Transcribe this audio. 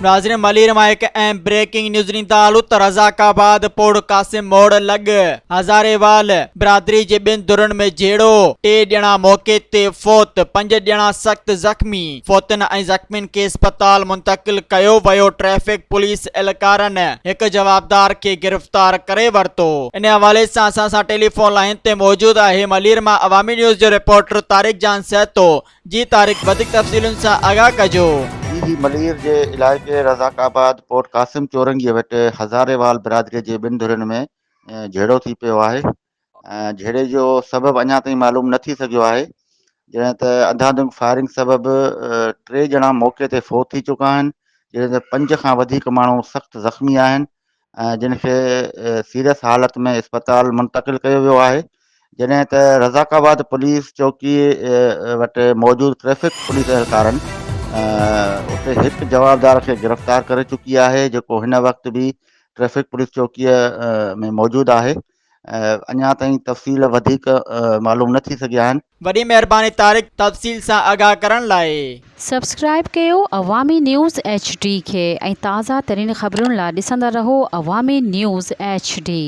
ناظرين ملير مان هڪ اهم بريڪنگ نيوز ڏيندا هلون ته رزاق آباد پوڙ قاسم موڙ لڳ هزاريوال برادري جي ٻن ڌرين ۾ جهيڙو، ٽي ڄڻا موقعي تي فوت، پنج ڄڻا سخت زخمي، فوتين ۽ زخمين کي اسپتال منتقل ڪيو ويو، ٽريفڪ پوليس اهلڪارن هڪ جوابدار کي گرفتار ڪري ورتو. ان حوالي سان اسان سان ٽيليفون لائين تي موجود آهي ملير مان عوامي نيوز جو رپورٽر طارق جان سهتو، جي طارق وڌيڪ تفصيلن سان آگاهه ڪجو. جي جي ملير جي علائقي رزاق آباد پورٽ قاسم چورنگيء وٽ هزاريوال برادريء جي ٻن ڌرين ۾ جهيڙو ٿي پيو آهي. جهيڙي جو سبب اڃا تائين معلوم نه ٿي سگهيو آهي. جڏهن ته انڌاڌنڌ فائرنگ سبب ٽي ڄڻا موقعي تي فوت ٿي چڪا آهن جڏهن ته پنج کان وڌيڪ ماڻهو سخت زخمي آهن. جن کي سيريس حالت ۾ اسپتال منتقل ڪيو ويو آهي جڏهن ته رزاق آباد پوليس چوڪي وٽ موجود ٽريفڪ پوليس اهلڪارن اتي هڪ جوابدار کي گرفتار ڪري چڪي آهي جيڪو هن وقت به ٽريفڪ پوليس چوڪي ۾ موجود آهي اڃا تائين تفصيل وڌيڪ معلوم نه ٿي سگهيا آهن. وڏي مهرباني طارق تفصيل سان آگاهه ڪرڻ لاء. سبسڪرائيب ڪيو عوامي نيوز ايڇ ڊي کي ۽ تازه ترين خبرن لا ڏسندا رهو عوامي نيوز ايڇ ڊي.